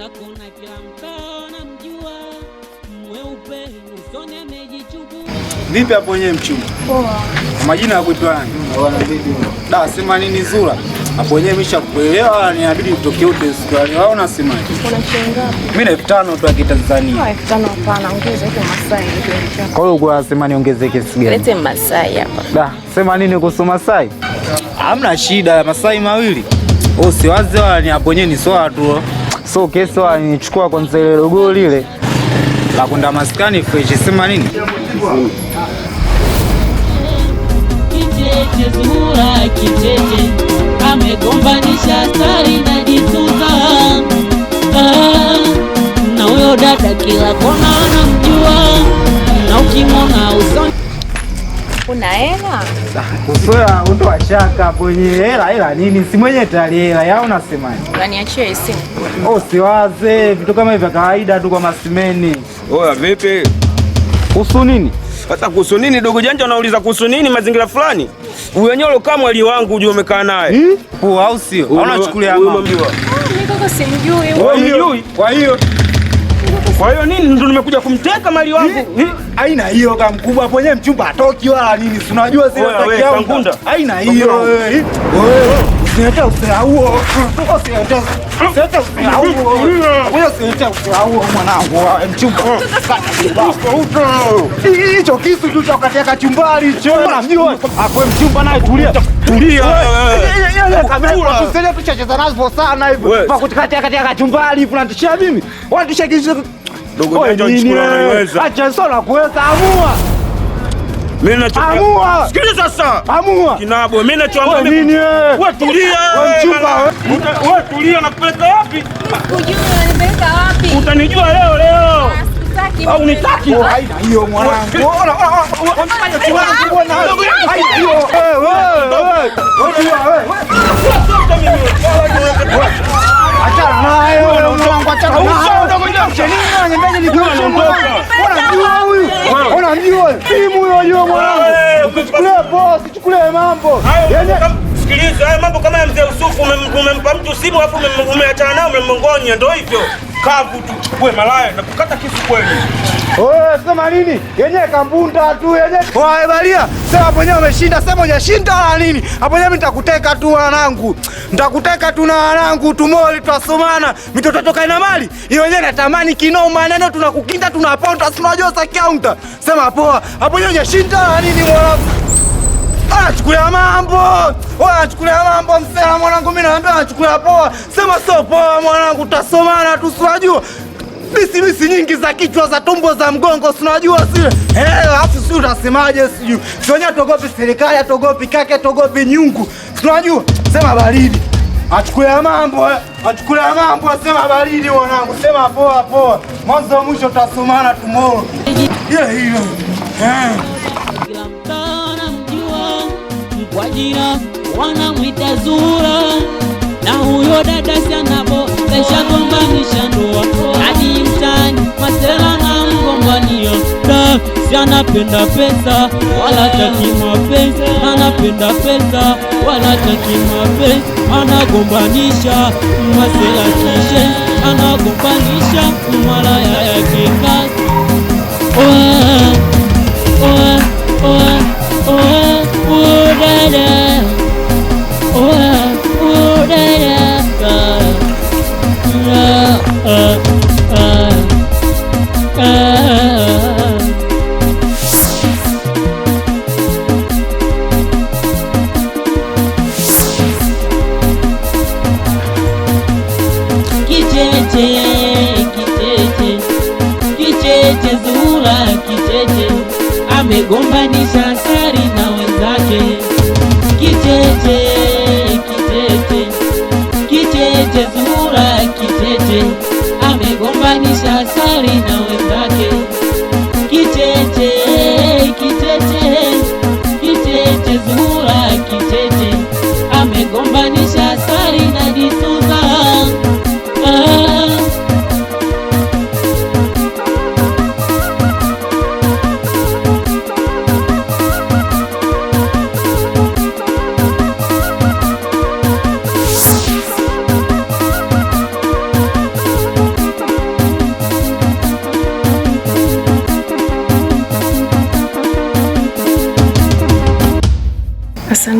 Kila kona, kila mtaa namjua, mweupe usoni amejichubua. Vipi hapo wenyewe mchumba? Poa. Majina ya kuitwa nani? Da, sema nini Zura? Hapo wenyewe nimeshakuelewa, inabidi utoke ute siku. Wao unasemaje? Una shilingi ngapi? Mimi na 5000 tu ya Kitanzania. Ah, 5000 hapana, ongeza hiyo Masai ndio. Kwa hiyo kwa sema niongeze kiasi gani? Lete Masai hapa. Da, sema nini kuhusu Masai? Hamna shida, Masai mawili. Usiwaze wala ni hapo wenyewe ni swala tu. So kesi wala nichukua kwanza ile logo lile la kwenda maskani fresh, sema nini? Kicheche Zuhura kicheche amegombanisha stari na jituza. Ah, na huyo dada kila kona anamjua, na ukimwona usoni Una hela? Usoya utoa shaka hapo wenyewe hela hela nini? Si mwenyewe tayari hela ya unasemaje? Unaniachia hii simu. Usiwaze vitu kama hivi vya kawaida tu kwa masimeni. Oya vipi? Kuhusu nini? Sasa kuhusu nini dogo janja unauliza kuhusu nini mazingira fulani? Huyo wenyewe ulokaa mwali wangu ujue umekaa naye. Poa au sio? Unachukulia Huyu mama. unamjua. Mimi kaka simjui. Wewe unijui? Kwa hiyo Kwa hiyo nini ndo nimekuja kumteka mali wangu? aina hiyo kama mkubwa hapo wenyewe mchumba hatoki wala nini. Si unajua zile Oya, za we, kiauka. Kangunda. Aina hiyo wewe. Wewe usilete usela huo. Usilete usilete usela huo. Wewe usilete usela huo mwanangu wewe mchumba. Hicho kisu tu cha kukatia kachumbari hicho. Unamjua? Hapo mchumba naye tulia. Tulia. Tusije tuchacheza nazo sana hivi. Wewe. Kwa kukatia katia kachumbari hivi unatishia mimi. Unatishia kisu. Dogo Oye, janja nini unachukulia wewe? unaiweza. Acha sio la kuweza, amua. Mimi nachoka. Amua. Sikiliza sasa. Amua. Kinabo, mimi nachoambia Wewe nini wewe? Wewe tulia. Wewe mchumba, wewe. Wewe tulia nakupeleka wapi? Sikujui unanipeleka wapi? Utanijua leo leo. Sikutaki. Au unitaki? Oh, haina hiyo mwanangu. Ona, ona, ona, ona. Haina hiyo. Wewe, wewe. Wewe, wewe. Achana naye wewe mwanangu, achana naye. Nini unaniambia ni Unamjua huyu? Unamjua? Simu huyo huyo mwanangu. Usichukulie poa, usichukulie mambo. Yaani Sikiliza, haya mambo kama ya mzee Yusufu, umempa mtu simu alafu umeachana naye umemngonya, ndio hivyo. Kavu tu. Wewe malaya, nakukata kisu kweli. Wewe sema nini? Yenyewe kambunda tu yenyewe. Wewe balia, sema hapo wenyewe umeshinda, sema hujashinda wala nini? Hapo wenyewe nitakuteka tu wanangu. Nitakuteka tu na wanangu tumoli tutasomana. Mitoto toka ina mali. Hiyo wenyewe natamani kinoma neno tunakukinda tunaponda si unajua sa counter. Sema poa. Hapo wenyewe hujashinda wala nini mwanangu? Anachukulia mambo. Wewe anachukulia mambo msela mwanangu, mimi naambia anachukulia poa. Sema sio poa mwanangu, tutasomana tu si unajua. Bisi bisi nyingi za kichwa za tumbo za mgongo si unajua zile. Eh, alafu si utasemaje sijui. Si wenyewe hatuogopi serikali, hatuogopi kake, hatuogopi nyungu. Si unajua? Sema baridi. Achukulia mambo, eh. Achukulia mambo, sema baridi mwanangu, sema poa poa. Mwanzo wa mwisho tutasomana tomorrow. Ile hiyo. Eh. Kila mtaa anamjua kwa jina wanamwita Zuhura, na huyo dada si anabozesha gombanisha ndoa hadi mtaani masela na mgombania. Da, si anapenda pesa wala taki mapenzi, anapenda pesa wala taki mapenzi, anagombanisha masela kishe, anagombanisha malaya ya kikazi. Oh, oh, oh, oh, oh, dada. Oh, oh, dada. Ah, ah, ah, ah. Kicheche, kicheche, kicheche Zuhura kicheche amegombanisha sari na wenzake.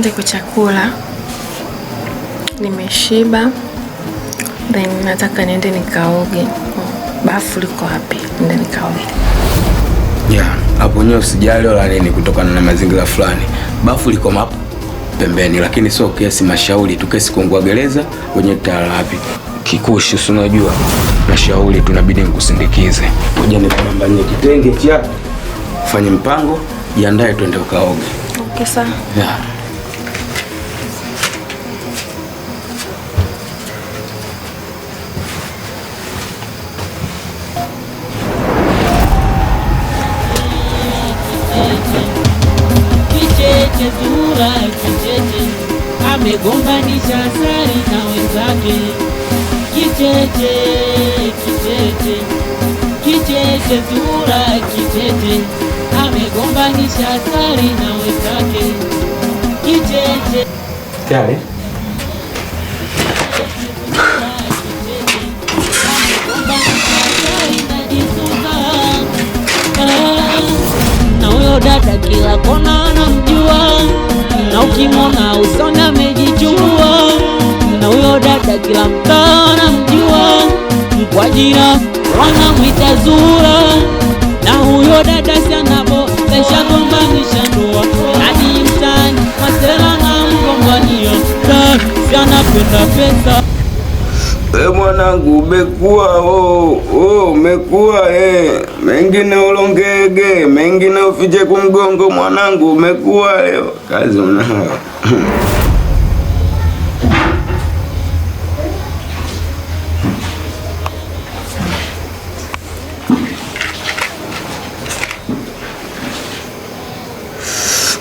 Asante kwa chakula. Nimeshiba. Then nataka niende nikaoge. Bafu liko wapi? Niende nikaoge. Yeah, hapo wenyewe usijali wala nini kutokana na mazingira fulani. Bafu liko hapo pembeni, lakini sio kesi mashauri tu, kesi kuungua gereza wenye taarabi. Kikushi si unajua mashauri tunabidi nikusindikize. Ngoja nikubambanie kitenge cha fanye mpango, jiandae twende ukaoge. Okay, sawa. Yeah. Kicheche Zuhura kicheche amegombanisha Sari na wenzake. Kicheche kicheche kicheche Zuhura kicheche amegombanisha Sari na wenzake. Kicheche Tayari? Na huyo dada kila kona anamjua, na ukimwona usoni amejichubua. Na huyo dada kila mtaa anamjua, kwa jina wanamwita Zuhura. Na huyo dada si anabotesha gombanisha ndoa, hadi mtaani masela na mgombania, si anapenda pesa. We mwanangu umekuwa umekuwa mengine ulongege mengine ufiche kumgongo mwanangu umekuwa leo kazi unayo.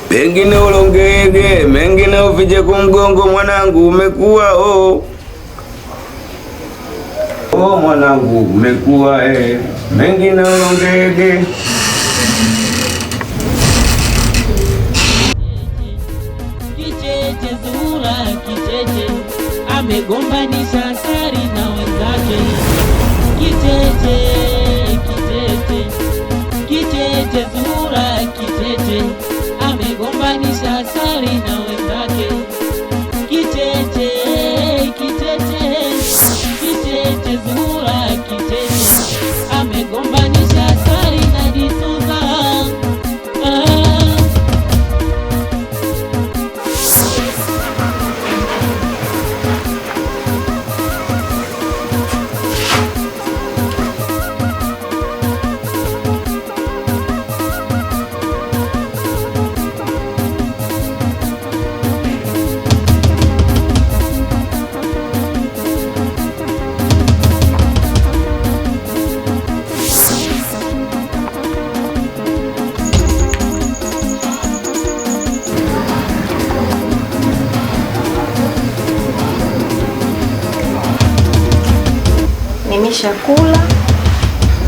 Mengine ulongege mengine ufiche kumgongo mwanangu umekuwa Oh mwanangu umekuwa mengine ulongege. Kicheche Zuhura kicheche amegombanisha Sari na wenzake. Kicheche kicheche kicheche Zuhura kicheche amegombanisha Sari na wenzake. Kicheche kicheche kicheche Zuhura kicheche amegombanisha Sari na Jisuza. Ah. Nimeshakula,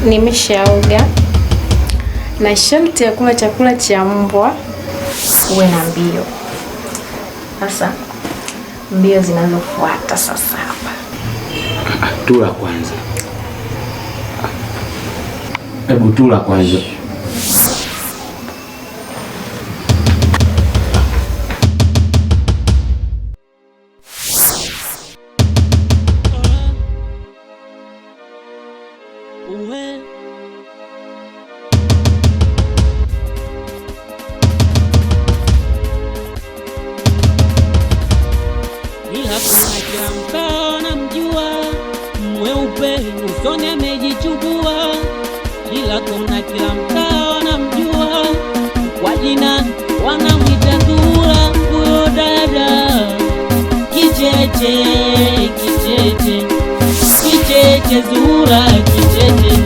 nimeshaoga, na sharti ya kula chakula cha mbwa uwe na mbio. Sasa mbio zinazofuata sasa hapa. Tula kwanza. Hebu tula kwanza. Uwe. Ila kuna kila mtaa anamjua, mweupe usoni amejichubua. Kila kona kila mtaa anamjua, kwa jina wanamwita Zuhura. Huyo dada kicheche kicheche kicheche Zuhura kicheche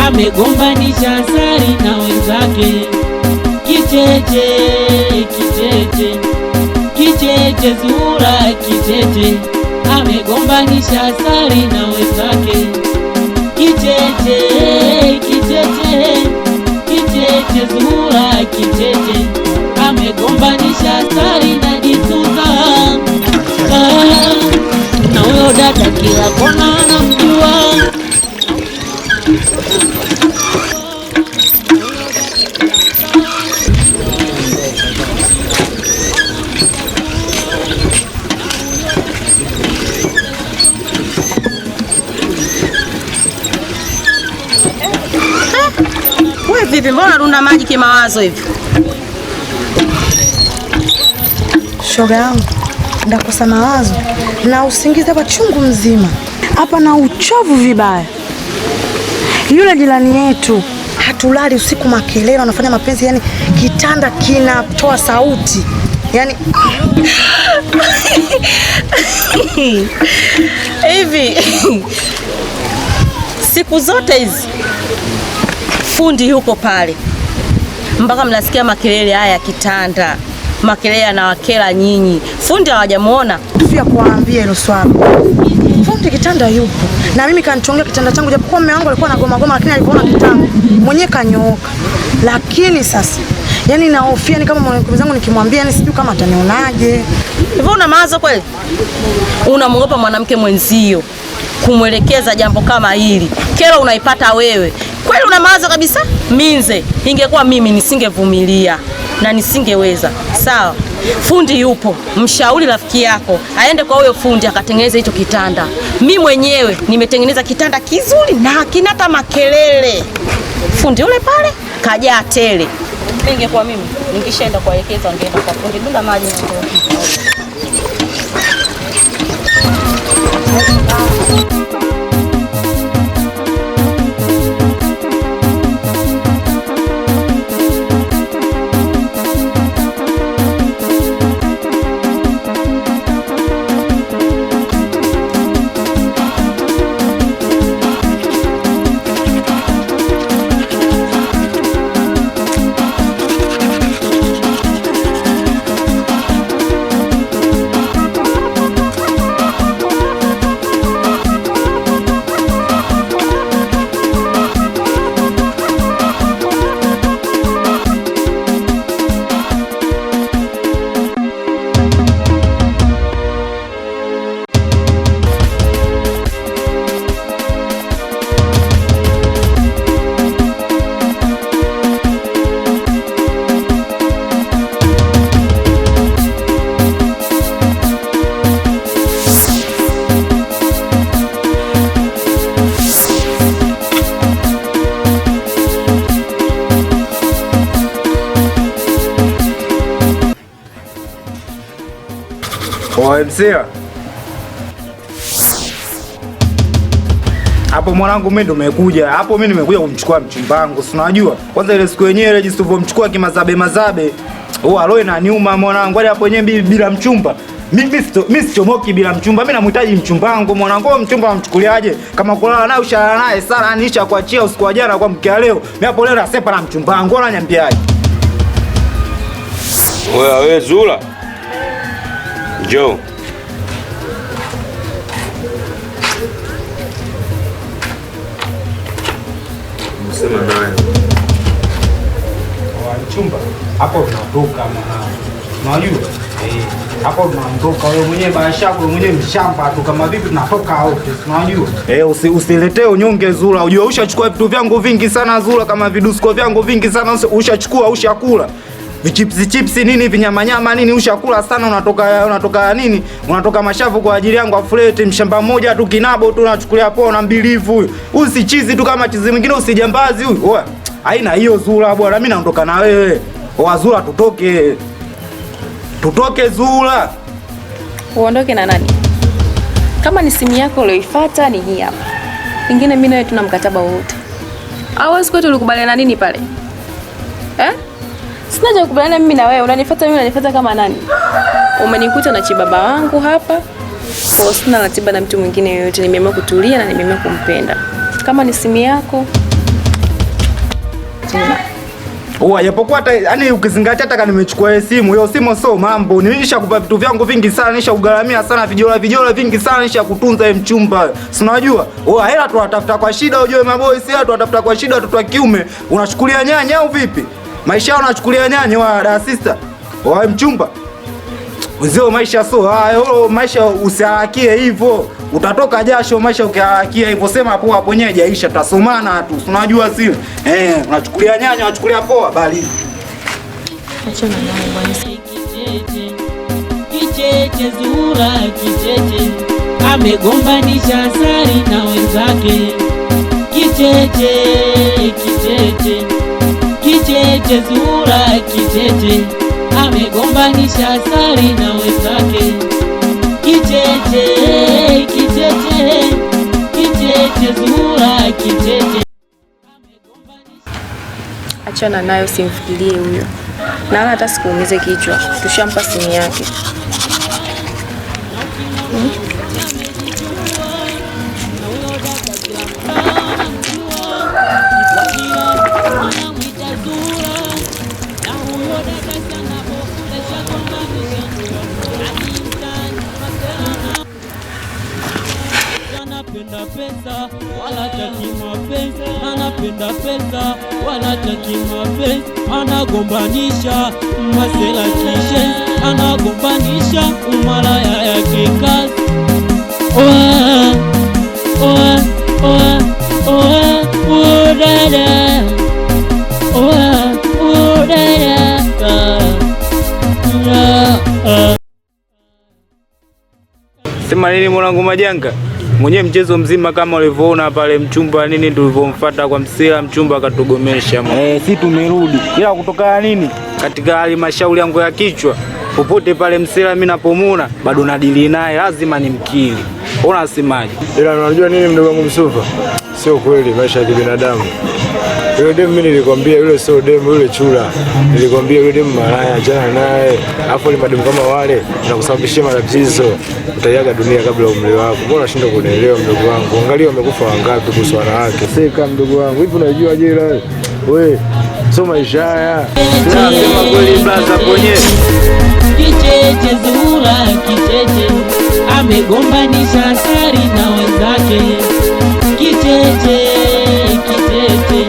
amegombanisha Sari na wenzake. Kicheche kicheche kicheche Zuhura kicheche amegombanisha Sari na wenzake. Kicheche kicheche kicheche Zuhura kicheche amegombanisha Sari na Jisuza. Na huyo dada kila kona anamjua. Vipi, mbona unarunda maji kimawazo hivi? Shoga yangu, ndakosa mawazo na usingizi hapa chungu mzima. Hapa na uchovu vibaya. Yule jirani yetu hatulali usiku, makelele, anafanya mapenzi, yani kitanda kinatoa sauti. Yani hivi siku zote hizi fundi yuko pale mpaka mnasikia makelele haya ya kitanda, makelele yanawakera nyinyi. Fundi hawajamuona. Pia kuambia hilo swala. Fundi kitanda yupo. Na mimi kanichongea kitanda changu, japokuwa mume wangu alikuwa anagoma goma, lakini alipoona kitanda mwenyewe kanyooka. Lakini sasa yani nahofia ni kama mwanamke wangu nikimwambia, yani sijui kama atanionaje. Hivyo una mawazo kweli? Unamwogopa mwanamke mwenzio kumwelekeza jambo kama hili. Kero unaipata wewe. Kweli una mawazo kabisa? Minze, ingekuwa mimi nisingevumilia na nisingeweza. Sawa. Fundi yupo, mshauri rafiki yako aende kwa huyo fundi akatengeneze hicho kitanda. Mimi mwenyewe nimetengeneza kitanda kizuri na hakina hata makelele. Fundi yule pale kajaa tele. Ingekuwa mimi ningeshaenda kuwaelekeza, wangeenda kwa fundi bila maji. Msia. Hapo mwanangu mimi ndo nimekuja. Hapo mimi nimekuja kumchukua mchumba wangu, si unajua? Kwanza ile siku yenyewe ile jinsi tulivyomchukua kimazabe mazabe. Huwa roho inaniuma mwanangu. Hadi hapo yenyewe bila mchumba. Mimi sichomoki bila mchumba. Mimi namhitaji mchumba wangu mwanangu. Mchumba namchukuliaje? Kama kulala naye ushalala naye sana, nisha kuachia usiku wa jana kwa mke leo. Mimi hapo leo nasepa na mchumba wangu, unaniambiaje? Wewe Zula. Njoo. Sema naye. Mchumba, hapo tunatoka mwanangu. Unajua? Hapo tunaondoka. Wewe mwenyewe maisha yako mwenyewe mshamba tu, kama vipi tunatoka wote, unajua? Usiletee unyonge Zula. Unajua ushachukua vitu vyangu vingi sana Zula, kama vidusko vyangu vingi sana ushachukua, ushakula. Vichipsi chipsi nini, vinyama nyama nini ushakula sana, unatoka nini? Unatoka mashavu kwa ajili yangu afulete mshamba mmoja tu kinabo tu unachukulia poa na mbilivu huyu. Usichizi tu kama chizi mwingine, usijambazi huyu. Oa, haina hiyo Zula bwana, mimi naondoka na wewe. Oa Zula, tutoke. Tutoke Zula. Uondoke na nani? Kama ni simu yako uliyoifuata ni hii hapa. Pengine mimi na wewe tuna mkataba wote. Au siku tulikubaliana nini pale? Sina cha kukubaliana mimi na wewe. Unanifuata mimi, unanifuata kama nani? Umenikuta na chibaba wangu hapa. Kwa sina ratiba na mtu mwingine yoyote. Nimeamua kutulia na nimeamua kumpenda. Kama ni simu yako tuna. Oa, japokuwa hata yani ukizingatia hata kama nimechukua simu, hiyo simu sio mambo. Nilishakupa vitu vyangu vingi sana, nishakugaramia sana vijola vijola vingi sana, nishakutunza mchumba. Si unajua? Oa, hela tunatafuta kwa shida, ujue maboy, si hela tunatafuta kwa shida, watoto wa kiume. Unachukulia nyanya au vipi? Maisha yao unachukulia nyanya wa da sister. Oa mchumba. Uzio maisha sio hayo, maisha usiharakie hivyo. Utatoka jasho maisha ukiharakia hivyo. Sema hapo hapo yenyewe haijaisha, tutasomana tu. Unajua sio? Unachukulia nyanya, unachukulia poa bali. Achana naye bwana. Kicheche, kicheche Zura kicheche, amegombanisha Zari na wenzake. Kicheche, kicheche, Kicheche Zuhura kicheche amegombanisha asali na wenzake. Kicheche kicheche kicheche Zuhura kicheche. Achana nayo, simfikirie huyo, na wala hata sikuumize kichwa. Tushampa simu yake. Anapenda pesa wala taki mapenzi, anapenda pesa wala taki mapenzi, anagombanisha masela kishenzi, anagombanisha umalaya yake kazi. Oa, oa, oa, oa, oh, dada. Oa, oh, dada. Ah, ah, ah. Sema nini mwanangu Majanga? Mwenye mchezo mzima kama ulivyoona pale mchumba nini tulivyomfuata kwa msela, mchumba akatugomesha. Si tumerudi. Ila kutokana nini? Katika halmashauri yangu ya kichwa, popote pale msela mimi napomuna bado nadili naye, lazima nimkili. Unasemaje? Ila unajua nini mdogo wangu Msufa? Sio kweli maisha ya kibinadamu. Yule demu mimi nilikwambia yule sio demu, yule chura. Nilikwambia yule demu malaya, achana naye. Alafu ni mademu kama wale na kusababishia matatizo. Utaiaga dunia kabla umri wako. Mbona unashindwa kunielewa mdogo wangu? Angalia wamekufa wangapi kuhusu wanawake. Seka mdogo wangu. Hivi unajua je ila wewe sio maisha haya. Nasema kweli blaza ponye. Kicheche Zuhura kicheche amegombanisha asari na wenzake. Kicheche kicheche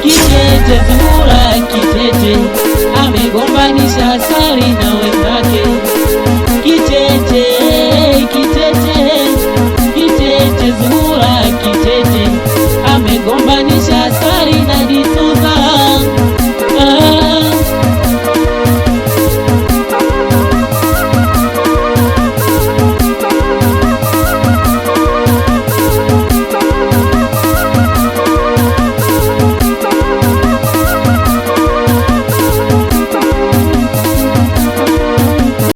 kicheche Zuhura kicheche amegombanisha asari na